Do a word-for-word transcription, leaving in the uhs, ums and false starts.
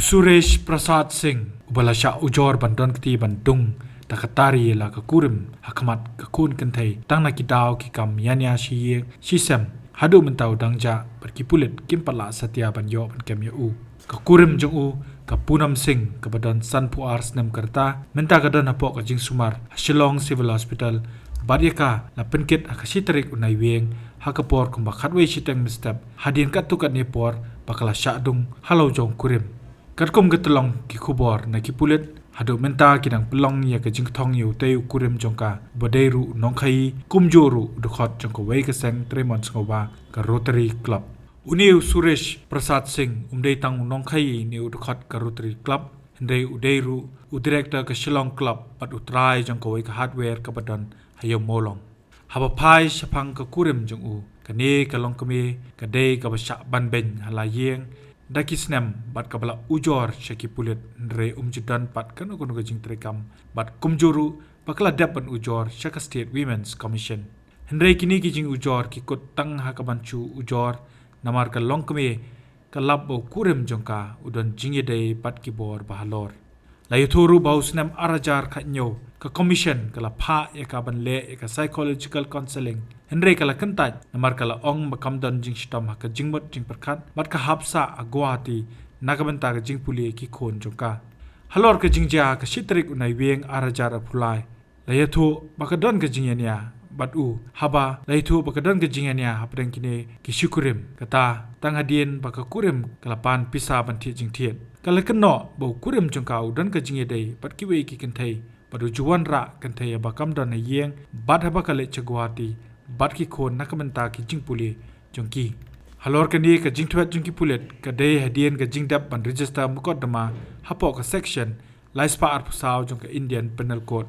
Suresh Prasad Singh, uba la shah ujor ban don kti ban dung da ka tari la ka kurim ha khmat ka khun kynthei, tang na ki daw ki kam ïania shi ïing shi sem, haduh mynta u dang jah bad ki pulit kim pat lah satia ban ïoh ban kem ïa u. Ka kurim jong u, ka Poonam Singh, kaba don sanphew ar snem ka rta, mynta ka don hapoh ka jingsumar ha Shillong Civil Hospital, bad ïa ka la pynkit ha ka shi tarik u Naiwieng ha ka por kumba khatwei shiteng mynstep, hadien katto katne por ba ka la shah dung ha la u jong kurim. Katkum ka tyllong ki khubor na ki pulit, haduh mynta ki dang pynlong ïa ka jingthong ïa utei u kurim jong ka, uba dei ruh u nongkhaii, kumjuh ruh u dkhot jong kawei ka seng trei mon sngewbha ka Rotary Club. Une u Suresh Prasad Singh um dei tang u nongkhaii ne u dkhot ka Rotary Club, hynrei u dei ruh u director ka Shillong Club bad u trai jong kawei ka hardware kaba don ha Ïew Mawlong. Haba phai shaphang ka kurim jong u, kane ka longkmie ka dei kaba shah ban beiñ ha la ïing da ki snem bad kaba la ujor sha ki pulit, hynrei um ju don pat kano kano ka jingtreikam, bad kumjuh ruh ba ka la dep ban ujor sha ka State Women's Commission. Hynrei kine ki jingujor ki kut tang ha ka ban shu ujor, namar ka longkmie ka lap ba u kurim jong ka u don jingïadei bad ki bor ba halor. La ïathuh ruh ba u snem ar hajar khathynñiew, ka commission ka la phah ïa ka ban leh ïa ka psychological counselling, hynrei ka la kyntait namar ka la ong ba kam don jingshitom ha ka jingmut jingpyrkhat bad ka hap sah ha Guwahati na ka bynta ka jingpule ki khun jong ka. Halor ka jingjia ha ka shi tarik u Naiwieng ar hajar arphew lai, la ïathuh ba ka don ka jingïania bad u. Haba la ïathuh ba ka don ka jingïania hapdeng kine ki shi kurim, kata tang hadien ba ka kurim ka la pan pisa ban thied jingthied. Ka la kynnoh ba u kurim jong ka u don ka jingïadei bad kiwei ki kynthei, bad u ju wanrah kynthei haba kam don ha ïing bad haba ka leit sha Guwahati bad ki khun na ka bynta ki jingpule jong ki. Halor kane, ka jingtbit jong ki pulit ka dei hadien ka jingdep ban register mukotduma hapoh ka section lai spah arphew saw jong ka Indian Penal Code.